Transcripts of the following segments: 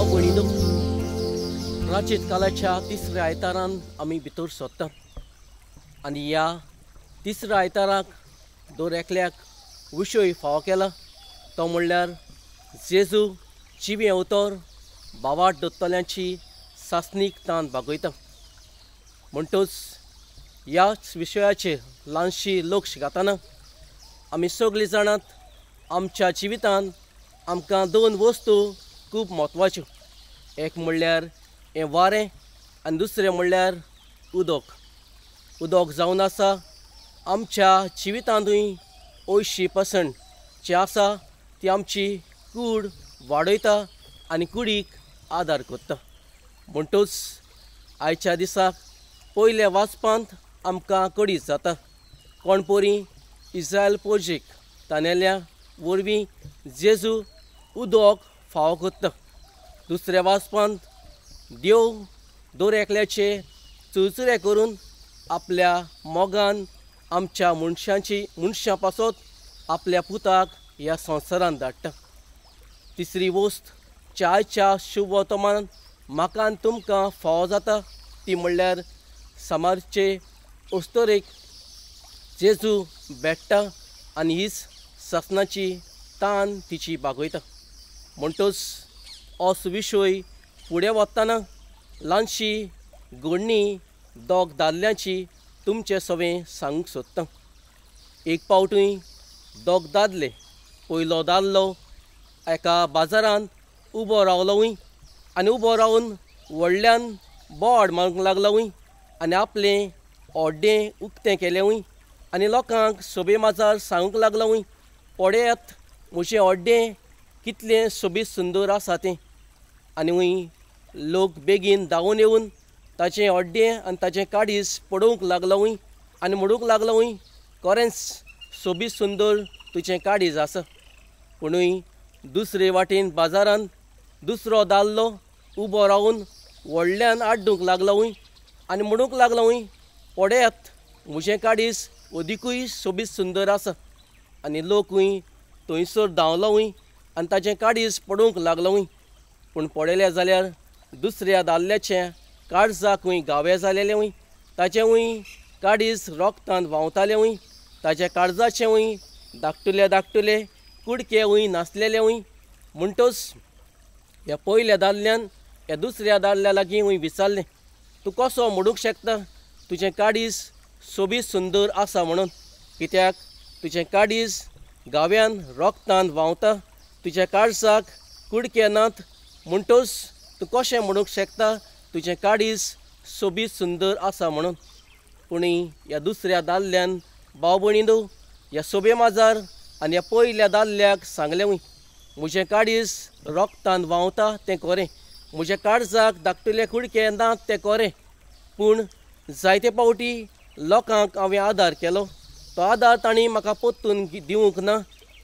भाव भयणींनो, प्राचीत कालाच्या तिसऱ्या आयतारान आमी भितर सोदतात आनी ह्या तिसऱ्या आयताराक दर एकल्याक विशय फावो केला तो म्हणल्यार जेजू जिवें अवतर भावार्थ दत्तल्यांची सासणीक तान भागयता. म्हणटच ह्याच विशयाचेर ल्हानशी लक्ष घालतना आमी सगळीं जाणात आमच्या जिवितांत आमकां दोन वस्तू खूब म्हत्वाच्यो. एक म्हणल्यार हें वारें आनी दुसरें म्हणल्यार उदक. उदक जावन आसा आमच्या जिवितांतूय 80% जी आसा ती आमची कूड वाडयता आनी कुडीक आदार करता. म्हणटच आयच्या दिसाक पयल्या वाचपांत आमकां कडीत जाता कोण परी इस्रायल पोर्जीक तानेल्या वरवीं जेजू उदक फावो करता. दुसऱ्या वाचपांत देव दर एकल्याचे चुरचुरे करून आपल्या मोगान आमच्या मनशांची मनशां पासत आपल्या पुताक ह्या संवसारांत धाडटा. तिसरी वस्त आयच्या शुभ वर्तमान म्हाका आनी तुमकां फावो जाता ती म्हणल्यार समारचे अस्तरेक जेजू भेट्टा आनी हीच सासणाची तान तिची भागयता. म्हणटच असो विशय फुडें वतना ल्हानशी घडणी दोग दादल्यांची तुमचे सवें सांगूंक सोदता. एक पावटूय दोग दादले, पयलो दादलो एका बाजारांत उबो रावलोय आनी उबो रावन व्हडल्यान बोवाळ मारूंक लागलोय आनी आपलें ऑड्डें उक्तें केलेंय आनी लोकांक सोबे माजार सांगूंक लागलोय, पळयात म्हजें ऑड्डें कितलें सोबीत सुंदर आसा तें. आनी लोक बेगीन धांवून येवन ताचें ऑड्डें आनी ताचें काडीस पळोवंक लागलोय आनी म्हणूंक लागलोय, खरेंच सोबीत सुंदर तुजें काडीस आसा. पुणूय दुसरे वाटेन बाजारांत दुसरो दादलो उबो रावन व्हडल्यान आड्डूंक लागलोय आनी म्हणूंक लागलोय, पळयात म्हजें काडीस अदिकूय सोबीत सुंदर आसा. आनी लोकूय थंयसर धांवलोय आनी ताचें काडीस पळोवंक लागलोय. पूण पळयलें जाल्यार दुसऱ्या दादल्याचें काळजाकूय घावे जालेलेंय, ताचेंवूय काडीस रोगतान व्हांवतालेंय, ताच्या काळजाचेंवूय धाकटुले धाकटुले कुडकेवूय नासलेलेंय. म्हणटच ह्या पयल्या दादल्यान ह्या दुसऱ्या दादल्या लागीं विचारलें, तूं कसो म्हणूंक शकता तुजें काडीस सोबीत सुंदर आसा म्हणून? कित्याक तुजें काडीस गाव्यान रोगतान व्हांवता, तुज्या काळजाक कुडके नात, म्हणटच तूं कशें म्हणूंक शकता तुजें काडीस सोबीत सुंदर आसा म्हणून? पूण ह्या दुसऱ्या दादल्यान भाव भयणींनो ह्या सोबे माजार आनी ह्या पयल्या दादल्याक सांगलें, म्हजें काडीस रोगतान व्हांवता तें खरें, म्हज्या काळजाक धाकटुले कुडके नात तें खरें, पूण जायते पावटी लोकांक हांवें आदार केलो, तो आदार तांणी म्हाका परतून दिवंक ना,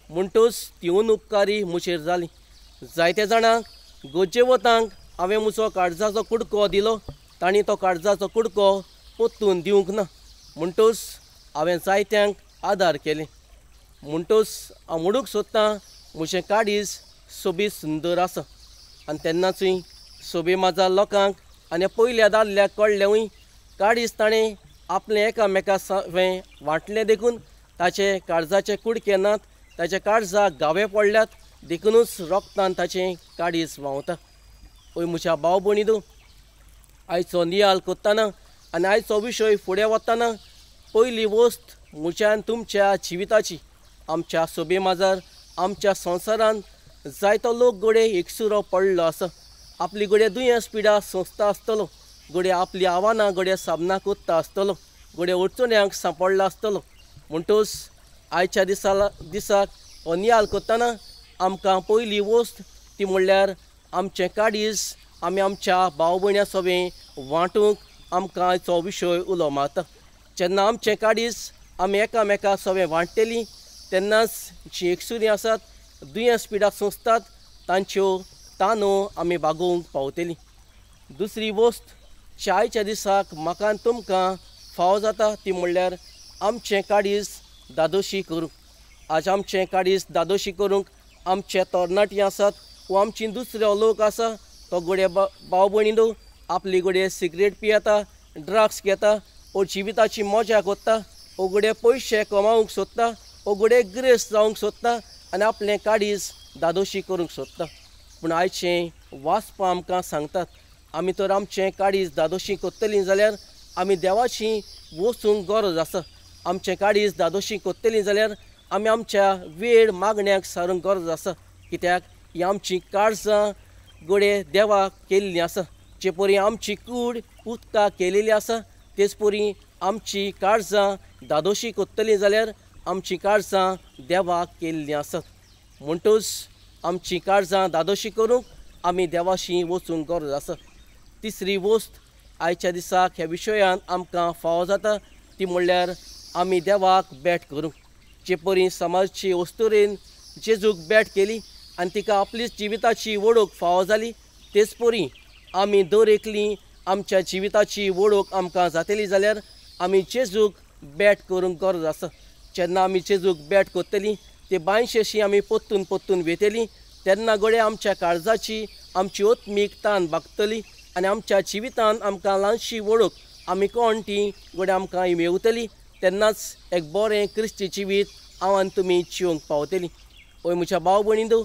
म्हणटच तिवून उपकारी म्हजेर जाली. जायते जाणांक गरजेवतांक हांवें म्हजो काळजाचो कुडको दिलो, तांणी तो काळजाचो कुडको परतून दिवंक ना, म्हणटच हांवें जायत्यांक आदार केले. म्हणटच हांव म्हणूंक सोदतां म्हजें काडीस सोबीत सुंदर आसा. आनी तेन्नाचूय सोबे माजार लोकांक आनी पयल्या दादल्याक कळ्ळेंवूय काडीस ताणें आपलें एकामेका सवें वांटलें देखून ताचे काळजाचे कुडके नात, ताच्या काळजाक घावे पडल्यात, देखुनूच रोगतान ताचें काडीस व्हांवता. ओय म्हज्या भाव भयणींनो, आयचो नियाळ करतना आनी आयचो विशय फुडें वतना पयली वस्त म्हज्या आनी तुमच्या जिविताची आमच्या सोबे माजार आमच्या संवसारांत जायतो लोक घडये एकसुरो पडलो आसा, आपली घडये दुयेंस पिडा सोंसता आसतलो, घडये आपली आव्हानां घडये सामना करता आसतलो, घडये अडचण्यांक सांपडला आसतलो. म्हणटच आयच्या दिसाक हो नियाळ करतना आमकां पयली वस्त ती म्हणल्यार आमचें काडीस आमी आमच्या भाव भयण्यां सवें वांटूंक आमकां आयचो विशय उलो मारता. जेन्ना आमचें काडीस आमी एकामेका सवें वांट्टलीं तेन्नाच जीं एकसुरीं आसात, दुयेंस पिडा सोंसतात तांच्यो तानो आमी भागोवंक पावतलीं. दुसरी वस्त आयच्या दिसाक म्हाका आनी तुमकां फावो जाता ती म्हणल्यार आमचें काडीस दादोशी करूंक. आज आमचें काडीस दादोशी करूंक आमचे तरणाटी आसात वा आमची दुसरे लोक आसा तो घडये भाव भयणींनो आपली घडये सिगरेट पियेता, ड्रग्स घेता, ओ जिविताची मजा कोत्ता, ओ घडये पयशे कमावंक सोदता, ओ घडये ग्रेस जावंक सोदता आनी आपलें काडीज दादोशी करूंक सोदता। पूण आयचें वाचपां आमकां सांगतात आमी तर आमचें काडीज दादोशी कोत्तलीं जाल्यार आमी देवाची वचूंक गरज आसा। आमचें काडीज दादोशी कोत्तलीं जाल्यार आमी आमच्या वेळ मागण्याक सारूंक गरज आसा, कित्याक ही आमची काळजां घडये देवाक केल्लीं आसा। जे परी आमची कूड उदकाक केलेली आसा तेच परी आमची काळजां दादोशी कोत्तलीं जाल्यार आमची काळजां देवाक केल्लीं आसात। म्हणटूच आमची काळजां दादोशी करूंक आमी देवाशी वचूंक गरज आसा। तिसरी वस्त आयच्या दिसाक ह्या विशयान आमकां फावो जाता ती म्हणल्यार आमी देवाक भेट करूंक। जे परी समाजची अस्तुरेन जेजूक भेट केली आनी तिका आपली जिविताची वळख फावो जाली, तेच परी आमी दर एकली आमच्या जिविताची वळख आमकां जातली जाल्यार आमी जेजूक भेट करूंक गरज आसा। जेन्ना आमी जेजूक भेट करतली ते बांयशेशी आमी पोत्तून पोत्तून वेतली तेन्ना घडये आमच्या काळजाची आमची आत्मीक तान भागतली आनी आमच्या जिवितान आमकां ल्हानशी वळख आमी कोण ती घडये आमकां मेवतली। तेन्नाच एक बरें क्रिस्ती जिवीत हांव आनी तुमी जिवंक पावतली। ओय म्हज्या भाव भयणींनो,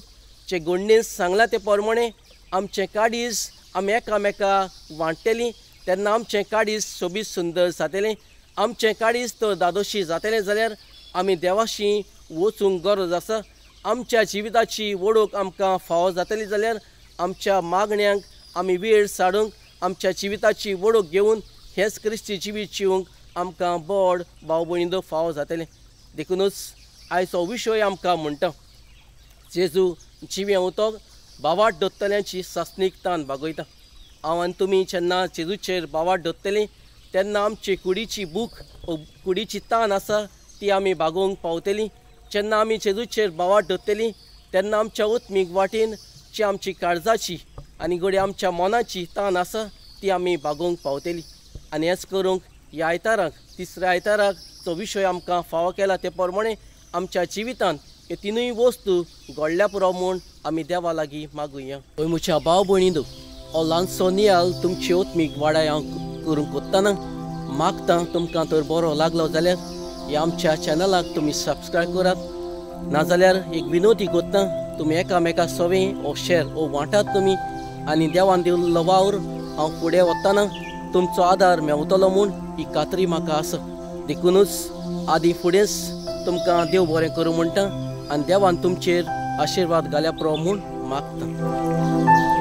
जे घडणेन सांगलां ते प्रमाणे आमचें काडीज आमी एकामेका वांट्टलीं तेन्ना आमचें काडीज सोबीत सुंदर जातलें। आमचें काडीज तर दादोशी जातलें जाल्यार आमी देवाशी वचूंक गरज आसा। आमच्या जिविताची वळख आमकां फावो जातली जाल्यार आमच्या मागण्यांक आमी वेळ साडूंक आमच्या जिविताची वळख घेवन हेच क्रिस्ती जिवीत जिवंक आमकां बोड भाव भयणींनो फावो जातलें। देखुनूच आयचो विशय आमकां म्हणटा जेजू जिवें उतक बावाट दोत्तल्यांची सासणीक तान भागयता। हांव आनी तुमी जेन्ना जेजूचेर बावाट दोत्तलीं तेन्ना आमची कुडीची भूक कुडीची तान आसा ती आमी भागोवंक पावतलीं। जेन्ना आमी जेजूचेर बावाट दोत्तलीं तेन्ना आमच्या आत्मीक वाटेन जी आमची काळजाची आनी घडये आमच्या मनाची तान आसा ती आमी भागोवंक पावतली। आनी हेंच करूंक ह्या आयताराक तिसऱ्या आयताराक जो विशय आमकां फावो केला ते प्रमाणे आमच्या जिवितांत हे तिनूय वस्तू घडल्या पुरो म्हूण आमी देवा लागीं मागुया। हय म्हज्या भाव भयणींनो, हो ल्हानसो नियाळ तुमची आत्मीक वाडाय हांव करूंक कोत्ताना मागता तुमकां तर बरो लागलो जाल्यार ह्या आमच्या चॅनलाक तुमी सबस्क्रायब करात, नाजाल्यार एक विनोदी कोत्ता तुमी एकामेका सवें ओ शेर ओ वांटात तुमी आनी देवान दिल्लो वावर हांव फुडें वतना तुमचो आदार मेवतलो म्हूण ही खात्री म्हाका आसा। देखुनूच आदी फुडेंच तुमकां देव बरें करूं म्हणटा आनी देवान तुमचेर आशिर्वाद घाल्या पुरो म्हूण मागता।